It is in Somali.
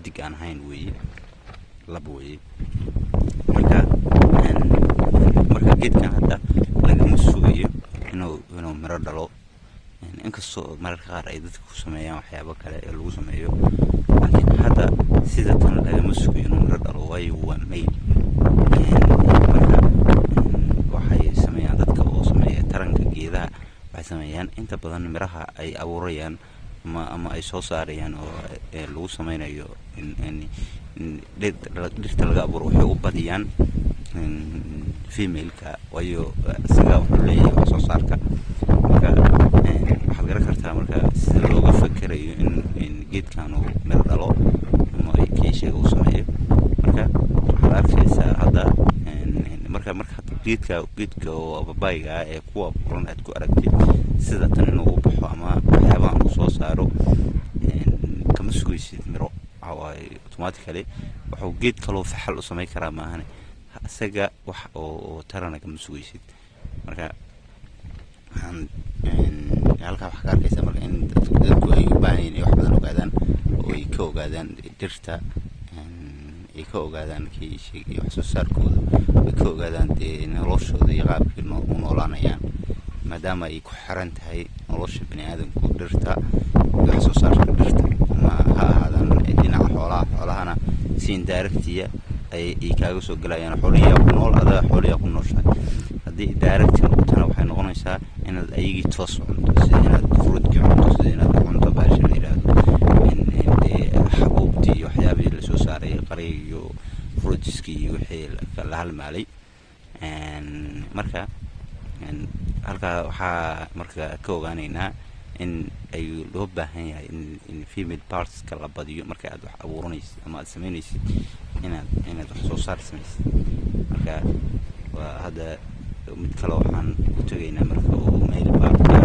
Dhadig aan ahayn weeye, lab weeye. Marka geedkan hadda lagama sugayo inuu miro dhalo, inkastoo mararka qaar ay dadka ku sameeyaan waxyaabo kale ee lagu sameeyo, laakiin hadda sida tan lagama sugayo inuu miro dhalo, waayo waa male. Marka waxay sameeyaan dadka oo sameeya taranka geedaha, waxay sameeyaan inta badan miraha ay abuurayaan ama ay soo saarayaan oo lagu sameynayo dhirta laga abuuro, waxay u badiyaan female-ka, waayo isaga wuxuu leeyahay wax soo saarka. Marka waxaad garan kartaa marka sida looga fakerayo in geedkan uu miro dhalo ama keeshiga uu sameeyo. Marka waxaad arkaysaa hadda marka hadda geedka oo babayga ah ee kuwa abuuran aad ku aragtid sida tan inuu u baxo ama waxyaabahan uu soo saaro, kama sugaysid miro. Waxa waaye automatically wuxuu geed kaloo faxal u samayn karaa maahane, isaga wax oo tarana kama sugaysid. Marka waxaan halkaa waxaa ka arkaysaa marka in dadku ay u baahan yihin inay wax badan ogaadaan oo ay ka ogaadaan dhirta, ay ka ogaadaan kii sheegay wax soo saarkooda, ay ka ogaadaan dee noloshooda iyo qaabkii u noolaanayaan, maadaama ay ku xiran tahay nolosha bini aadamku dhirta iyo wax soo saarka dhirta, ama ha ahaadaan dhinaca xoolaha. Xoolahana si indirect ay kaaga soo gelayaan, xoolihiyaa ku nool, adaga xoolihiyaa ku nooshahay. Haddii direct noqotona, waxay noqonaysaa inaad ayagii toos cunto, sida inaad fruitkii cunto, sida inaad cunto baasha la yidhaahdo dee xabuubtii iyo waxyaabihii lasoo saaray, qariga iyo fruitskii iyo wixii la halmaalay. Marka halkaa waxaa marka ka ogaaneynaa in ay loo baahan yahay in female partska la badiyo marka aad wax abuuranaysid ama aad sameynaysid inaad wax soo saar samaysid. Marka waa hadda mid kale waxaan ku tegaynaa marka oo male partka.